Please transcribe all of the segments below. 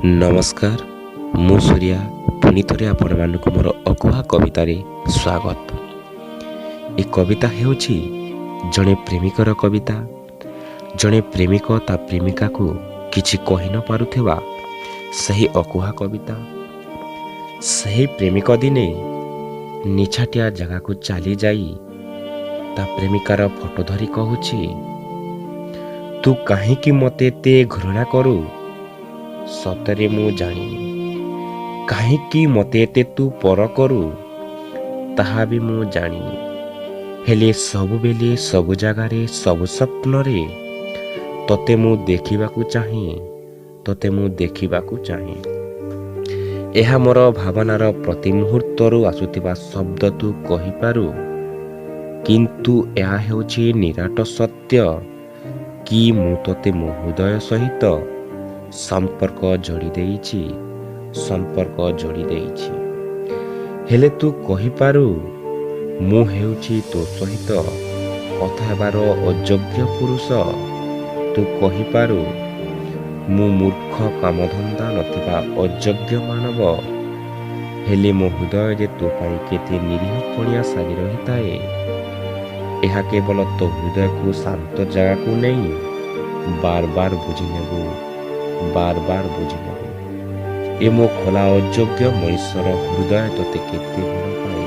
ନମସ୍କାର, ମୁଁ ସୂର୍ୟା। ପୁଣି ଥରେ ଆପଣମାନଙ୍କୁ ମୋର ଅକୁହା କବିତାରେ ସ୍ୱାଗତ। ଏ କବିତା ହେଉଛି ଜଣେ ପ୍ରେମିକର କବିତା। ଜଣେ ପ୍ରେମିକ ତା ପ୍ରେମିକାକୁ କିଛି କହି ନ ପାରୁଥିବା ସେହି ଅକୁହା କବିତା। ସେହି ପ୍ରେମିକ ଦିନେ ନିଛାଟିଆ ଜାଗାକୁ ଚାଲିଯାଇ ତା ପ୍ରେମିକାର ଫଟୋ ଧରି କହୁଛି, "ତୁ କାହିଁକି ମୋତେ ଏତେ ଘୃଣା କରୁ, ସତରେ ମୁଁ ଜାଣିନି। କାହିଁକି ମୋତେ ଏତେ ତୁ ପର କରୁ, ତାହା ବି ମୁଁ ଜାଣିନି। ହେଲେ ସବୁବେଳେ, ସବୁ ଜାଗାରେ, ସବୁ ସ୍ୱପ୍ନରେ ତତେ ମୁଁ ଦେଖିବାକୁ ଚାହେଁ, ତତେ ମୁଁ ଦେଖିବାକୁ ଚାହେଁ। ଏହା ମୋର ଭାବନାର ପ୍ରତି ମୁହୂର୍ତ୍ତରୁ ଆସୁଥିବା ଶବ୍ଦ ତୁ କହିପାରୁ। କିନ୍ତୁ ଏହା ହେଉଛି ନିରାଟ ସତ୍ୟ କି ମୁଁ ତୋତେ ମୋ ହୃଦୟ ସହିତ ସମ୍ପର୍କ ଯୋଡ଼ି ଦେଇଛି, ସମ୍ପର୍କ ଯୋଡ଼ି ଦେଇଛି। ହେଲେ ତୁ କହିପାରୁ, ମୁଁ ହେଉଛି ତୋ ସହିତ କଥା ହେବାର ଅଯୋଗ୍ୟ ପୁରୁଷ। ତୁ କହିପାରୁ, ମୁଁ ମୂର୍ଖ, କାମଧନ୍ଦା ନଥିବା ଅଯୋଗ୍ୟ ମାନବ। ହେଲେ ମୋ ହୃଦୟ ଯେ ତୋ ପାଇଁ କେତେ ନିରୀହ ପଣିଆ ସାଜି ରହିଥାଏ, ଏହା କେବଳ ତୋ ହୃଦୟକୁ ଶାନ୍ତ ଜାଗାକୁ ନେଇ ବାର ବାର ବୁଝିନେବୁ, ବାର ବାର ବୁଝିନେବୁ। ଏ ମୋ ଖୋଲା ଅଯୋଗ୍ୟ ମଣିଷର ହୃଦୟ ତୋତେ କେତେ ଭଲ ପାଏ।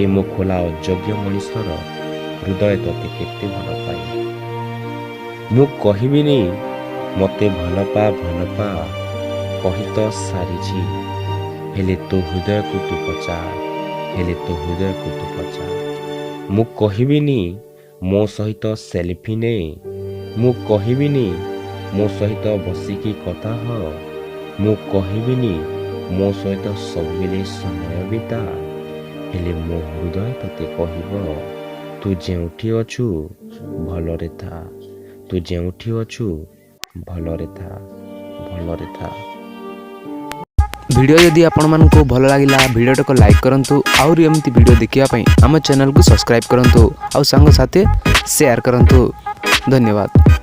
ଏ ମୋ ଖୋଲା ଅଯୋଗ୍ୟ ମଣିଷର ହୃଦୟ ତୋତେ କେତେ ଭଲ ପାଏ। ମୁଁ କହିବିନି ମୋତେ ଭଲ ପା, ଭଲ ପା, କହି ତ ସାରିଛି। ହେଲେ ତୋ ହୃଦୟକୁ ତୁ ପଚାର, ହେଲେ ତୋ ହୃଦୟକୁ ତୁ ପଚାର। ମୁଁ କହିବିନି ମୋ ସହିତ ସେଲଫି ନେ। ମୁଁ କହିବିନି ମୋ ସହିତ ବସିକି କଥା ହ। ମୁଁ କହିବିନି ମୋ ସହିତ ସବୁବେଳେ ସମୟ ବିତା। ହେଲେ ମୋ ହୃଦୟ ତୋତେ କହିବ, ତୁ ଯେଉଁଠି ଅଛୁ ଭଲରେ ଥା, ତୁ ଯେଉଁଠି ଅଛୁ ଭଲରେ ଥା, ଭଲରେ ଥା।" ଭିଡ଼ିଓ ଯଦି ଆପଣମାନଙ୍କୁ ଭଲ ଲାଗିଲା, ଭିଡ଼ିଓଟାକୁ ଲାଇକ୍ କରନ୍ତୁ। ଆହୁରି ଏମିତି ଭିଡ଼ିଓ ଦେଖିବା ପାଇଁ ଆମ ଚ୍ୟାନେଲକୁ ସବସ୍କ୍ରାଇବ୍ କରନ୍ତୁ ଆଉ ସାଙ୍ଗସାଥି ସେୟାର କରନ୍ତୁ। ଧନ୍ୟବାଦ।